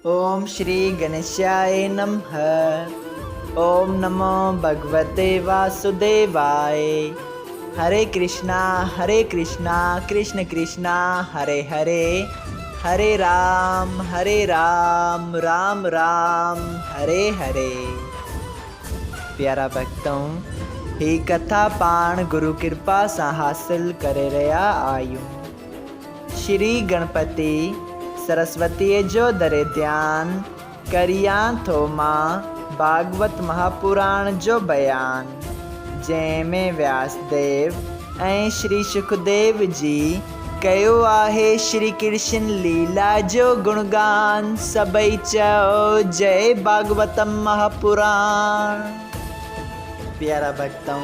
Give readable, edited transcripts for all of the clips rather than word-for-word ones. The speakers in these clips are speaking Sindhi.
اوم شري گڻيشاء نمھ اوم نمو ڀڳوتي واسوديواء هري ڪرشنا هري ڪرشنا ڪرشن ڪرشنا هري هري هري رام هري رام رام رام هري هري. پيارا ڀڳتؤ! هي ڪٿا پاڻ گرو ڪرپا سان حاصل ڪري رهيا آهيون. شري گڻپتي سرسوتيء جو دري ڌيان ڪريان ٿو مان ڀاڳوت مهاپراڻ جو بيان، جنهن ۾ وياس ديو ۽ شري شڪديو جي ڪيو آهي شري ڪرشن ليلا جو گڻگان، سڀئي چئو جئي ڀاڳوتم مهاپراڻ. پيارا ڀڳتؤ!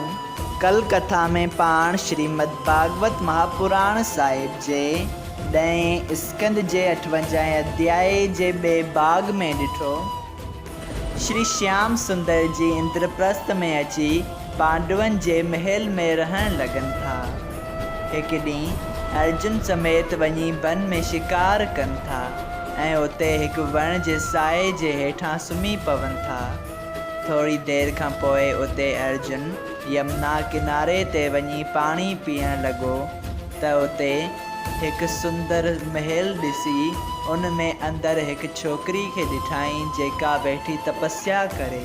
ڪل ڪٿا ۾ پاڻ شريمد ڀاڳوت مهاپراڻ صاحب جي ڏهين اسڪنڌ جي اٺونجاهين اڌيائي جي ٻئي ڀاڳ ۾ ڏٺو. شري شيام سندر جي اندرپرست ۾ اچي پانڊون جي محل ۾ رهڻ لڳن ٿا. هڪ ڏينهن ارجن سميت وڃي بن ۾ شڪار ڪن ٿا ۽ اتي هڪ وڻ جي سائي جي هيٺان سمهي پون ٿا. ٿوري دير کان پوء اتي ارجن يمنا ڪناري تي وڃي پاڻي پيئڻ لڳو ته اتي هڪ سندر محل ڏسي ان ۾ اندر هڪ ڇوڪري کي ڏٺائين جيڪا ويٺي تپسيا ڪري.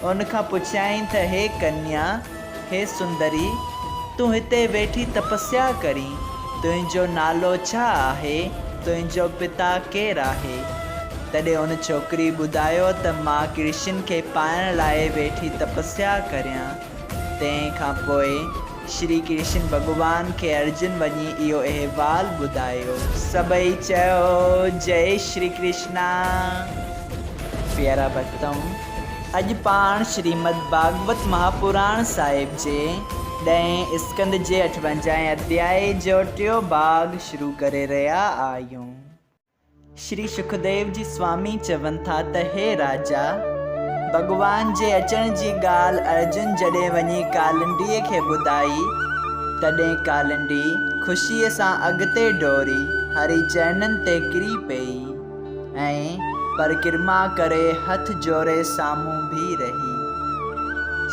ان کان پڇيائين ته هي ڪنيا! هي سندري! تون هتي ويٺي تپسيا ڪرين، تنهنجو نالو ڇا آهي، تنهنجو پتا ڪير آهي؟ تڏهن ان ڇوڪري ٻڌايو ته مان ڪرشن کي پائڻ لاء ويٺي تپسيا ڪريان. تنهن کان پوء شري ڪرشن ڀڳوان کي ارجن وڃي اهو احوال ٻڌايو. سڀئي چيو، جئي شري ڪرشنا! پيارا ڀڳتؤ! اڄ پاڻ شريمد ڀاڳوت مهاپراڻ صاحب جي ڏهين اسڪنڌ جي اٺونجاهين اڌيائي جو ٽيون ڀاڳ شروع ڪري رهيا آهيون. شري شڪديو جي سوامي چون ٿا ته هي راجا! ڀڳوان جي اچڻ جي ڳالهه ارجن جڏهن وڃي ڪالنڊيء کي ٻڌائي، تڏهن ڪالنڊي خوشيء سان اڳتي ڊوڙي هري چرنن تي ڪري پيئي ۽ پرڪرما ڪري هٿ جوڙي سامهون بيهي رهي.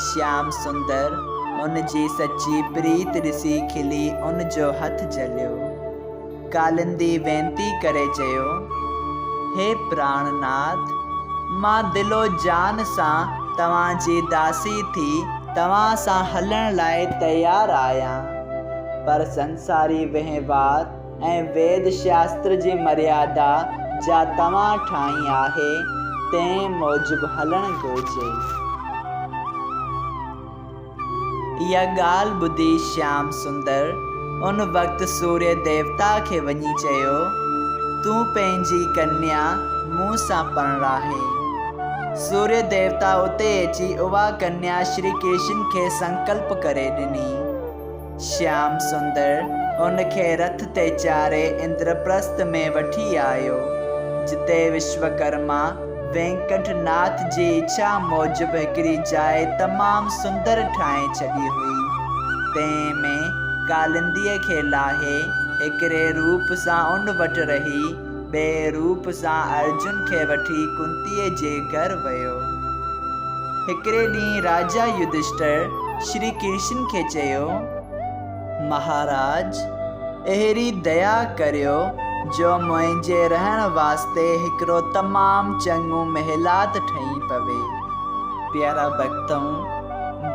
شيام سندر ان جي سچي پريت ڏسي کلي ان جو هٿ جهليو. ڪالندي وينتي ڪري چيو، هي پراڻ ناٿ! مان دل و جان سان توهان جي داسي ٿي توهان سان هلڻ لاء تيار آهيان، پر سنساري وهنوار ۽ ويد شاستر جي مريادا جا توهان ٺاهي آهي، تنهن موجب هلڻ گهرجي. اها ڳالهه ٻڌي شيام سندر ان وقت سوريه ديوتا کي وڃي چيو، تون پنهنجي ڪنيا مون سان پرڻاهي. سوريه ديوتا اتي اچي اها ڪنيا شري ڪرشن کي سنڪلپ ڪري ڏني. شيام سندر ان کي رٿ تي چاڙهي اندرپرست ۾ وٺي آيو، جتي وشوڪرما وينڪٽ ناٿ جي اڇا موجب هڪڙي جاء تمام سندر ٺاهي ڇڏي هئي، تنهن ۾ ڪالنديء کي لاهي، هڪڙي روپ سان ان وٽ رهي، ٻئي روپ سان ارجن کي وٺي ڪنتيء جي گهر ويو. هڪڙي ڏينهن راجا يڌشٽر شري ڪرشن کي چيو، مهاراج! اهڙي ديا ڪريو جو منهنجي رهڻ واسطي هڪڙو تمام چڱو محلات ٺهي پوي. پيارا ڀڳتؤ!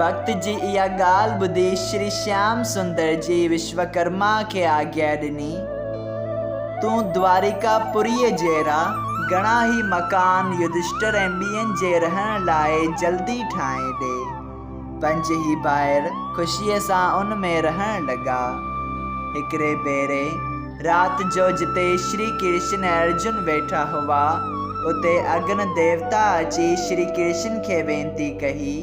ڀڳت جي اها ڳالهه ٻڌي شري شيام سندر جي وشوڪرما کي آگيا ڏني، تون دواريڪا پوريء جهڙا گهڻا ئي مڪان يڌشٽر ۽ ٻين جي رهڻ لاء جلدي ٺاهي ڏي. پنج ئي ڀائر خوشيء سان ان ۾ رهڻ لڳا. هڪڙي ڀيري رات جو جتي شري ڪرشن ۽ ارجن ويٺا هئا، اتي اگن ديوتا اچي شري ڪرشن کي وينتي ڪئي،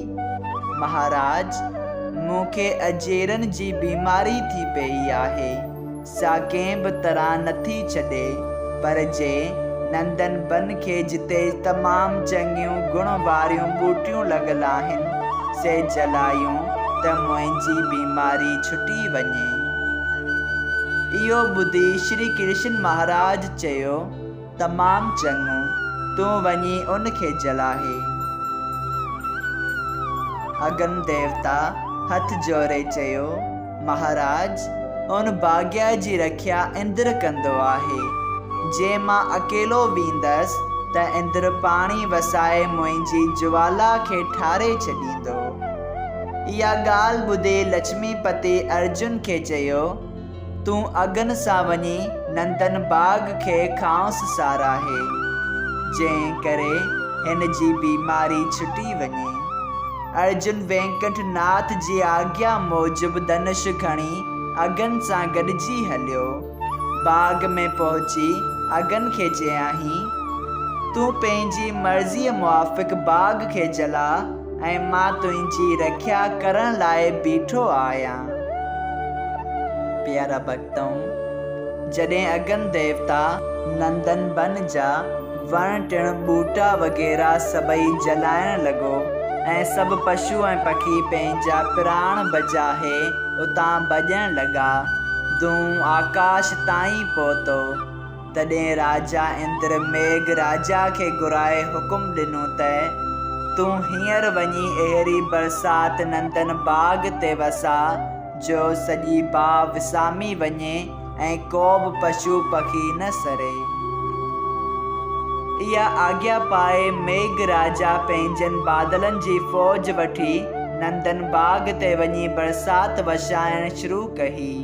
مهاراج! مون کي اجيرن جي بيماري ٿي پيئي آهي. سا ڪنهن به طرح نٿي ڇڏي، پر جي نندن بن کي جتي تمام چڱيون گڻ واريون ٻوٽيون لڳل آهن، سي جلايون ته منهنجي بيماري ڇٽي وڃي. اهو ٻڌي شري ڪرشن مهاراج چيو، تمام چڱو، تون وڃي ان کي جلاهي. اگن ديوتا هٿ جوڙي چيو، مهاراج! ان باگيا جي رکيا اندر ڪندو آهي. جي مان اڪيلو ويندس ته اندر پاڻي وسائي منهنجي جوالا کي ٺاري ڇڏيندو. اها ڳالهه ٻڌي لڇمي پتي ارجن کي چيو، تون اگن سان وڃي نندن باغ کي کانئس ساراهي، جنهن ڪري هن جي بيماري ڇٽي وڃي. ارجن وينڪنٺ ناٿ جي آگيا موجب ڌنش کڻي اگن سان گڏجي هليو. باغ ۾ پهچي اگن کي چيائين، تون پنهنجي مرضيء موافق باغ کي جلاء ۽ مان تنهنجي رکيا ڪرڻ لاء بيٺو آهيان. پيارا ڀڳتؤ! جڏهن اگن ديوتا نندن بن جا وڻ ٽڻ ٻوٽا وغيره سڀئي جلائڻ لڳو ۽ سڀ پشو ۽ پکي پنهنجا پراڻ بچائي اتان ڀڄڻ لڳا. دونهون آڪاش تائين پهتو. تڏهن راجا اندر ميگهه راجا کي گهرائي حڪم ڏنو ته، تون هينئر وڃي اهڙي برسات نندن باغ تي وساء، جو سڄي باهه وسامي وڃي ۽ ڪو به پشو پکي نه سري. اها آگيا پائي ميگهه راجا پنهنجن بادلن جي فوج وٺي نندن باغ تي وڃي برسات وسائڻ شروع ڪئي.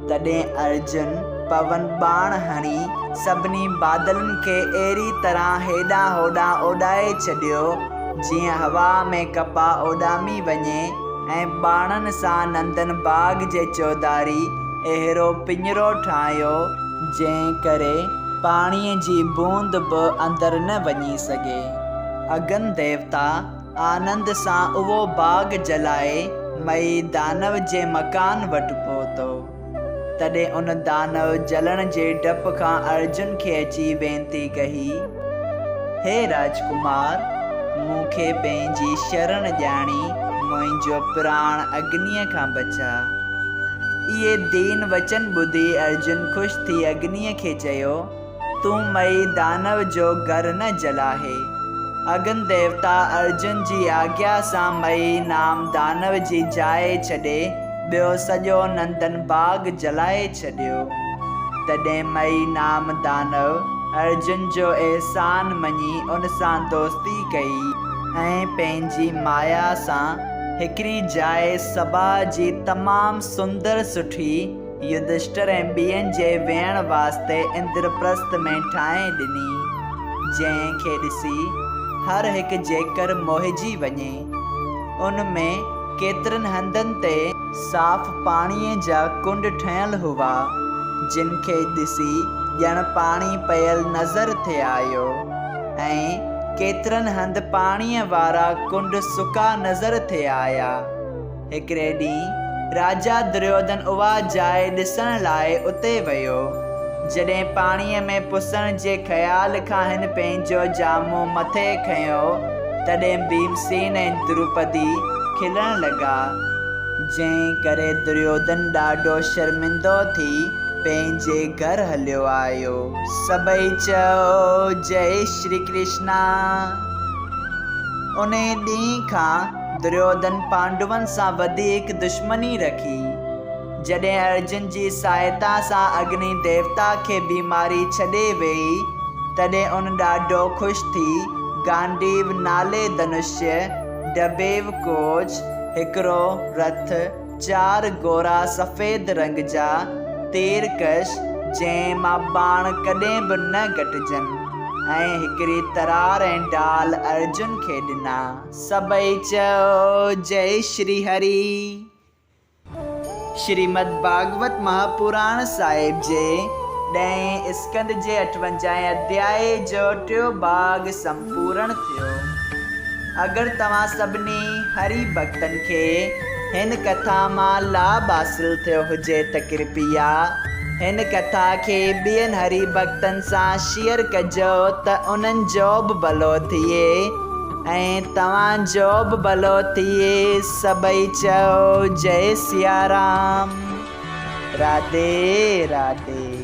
تڏهن ارجن پون ٻاڻ هڻي سڀني بادلن کي اهڙي طرح هيڏانهن هوڏانهن اڏائي ڇڏيو، جيئن هوا ۾ ڪپهه اڏامي وڃي ۽ ٻاڻن سان نندن باغ جي چوڌاري اهڙو پڃرو ٺاهيو، جنهن ڪري پاڻيء جي بوند به اندر نه وڃي سگهي. اگن ديوتا آنند سان اهو باغ جلائي مئي دانو جي مڪان وٽ پهتو. تڏهن ان دانو جلڻ جي ڊپ کان ارجن کي اچي وينتي ڪئي، هي راجڪمار! مون کي پنهنجي شرڻ ڄاڻي منهنجو پراڻ اگنيء کان بچاء. اهي دين وچن ٻڌي ارجن خوش ٿي اگنيء کي چيو، تون مئي دانو جو گهر نه جلاهي. اگن ديوتا ارجن جي آگيا سان مئي نام دانو جي جاء ڇڏي ٻيو سڄو نندن باغ جلائي ڇڏيو. تڏهن مئي نام دانو ارجن جو احسان مڃي ان سان دوستي ڪئي ۽ پنهنجي مايا سان هڪڙي جاء سڀا جي تمام سندر سٺي يڌشٽر ۽ ٻين جي ويهڻ واسطي اندرپرست ۾ ٺاهي ڏني، جنهن کي ڏسي هر هڪ جيڪر موهجي وڃي. ان ۾ ڪيترن هنڌن تي صاف پاڻيء جا ڪنڊ ٺهيل هئا، جن کي ڏسي ڄڻ پاڻي پيل نظر ٿي آيو ۽ ڪيترن هنڌ پاڻيء وارا ڪنڊ سڪا نظر ٿي آيا. هڪڙي ڏينهن راجا دريوڌن اها جاء ڏسڻ لاء اتي ويو. جڏهن پاڻيء ۾ پسڻ جي خيال کان هن پنهنجو جامو مٿي کنيو، تڏهن ڀيمسين ۽ دروپدي کلڻ لڳا، جنهن ڪري دريوڌن ڏاڍو شرمندو ٿي پنهنجي گهر هليو آيو. سڀئي چئو جئي شري ڪرشنا. انهيء ڏينهن کان دريوڌن پانڊون سان وڌيڪ دشمني رکي. جڏهن ارجن جي سهائتا سان اگني ديوتا کي بيماري ڇڏي ويئي، تڏهن ان ڏاڍو خوش ٿي گانڊيو نالي ڌنوشيه، ڊبيو ڪوچ، هڪڙو رٿ، چار گورا سفيد رنگ جا تير ڪش جنهن مان ٻاڻ ڪڏهن به نه گهٽجن ۽ هڪڙي ترار ۽ ڍال ارجن کي ڏنا. سڀئي چئو جئي شري هري. شريمد ڀاڳوت مهاپراڻ صاحب جي ڏهين اسڪنڌ جي اٺونجاهين اڌيائي جو ٽيون ڀاڳ سمپورڻ ٿيو. اگر توهان سڀني هري ڀڳتن کي هن ڪٿا مان لاڀ حاصل ٿيو هجي ته ڪرپيا هن ڪٿا کي ٻين هري ڀڳتن سان شيئر ڪجو ته انهن جو به ڀلو ٿئي ۽ توهان جو به ڀلو ٿئي سڀئي چئو جئي سيارام راڌي راڌي.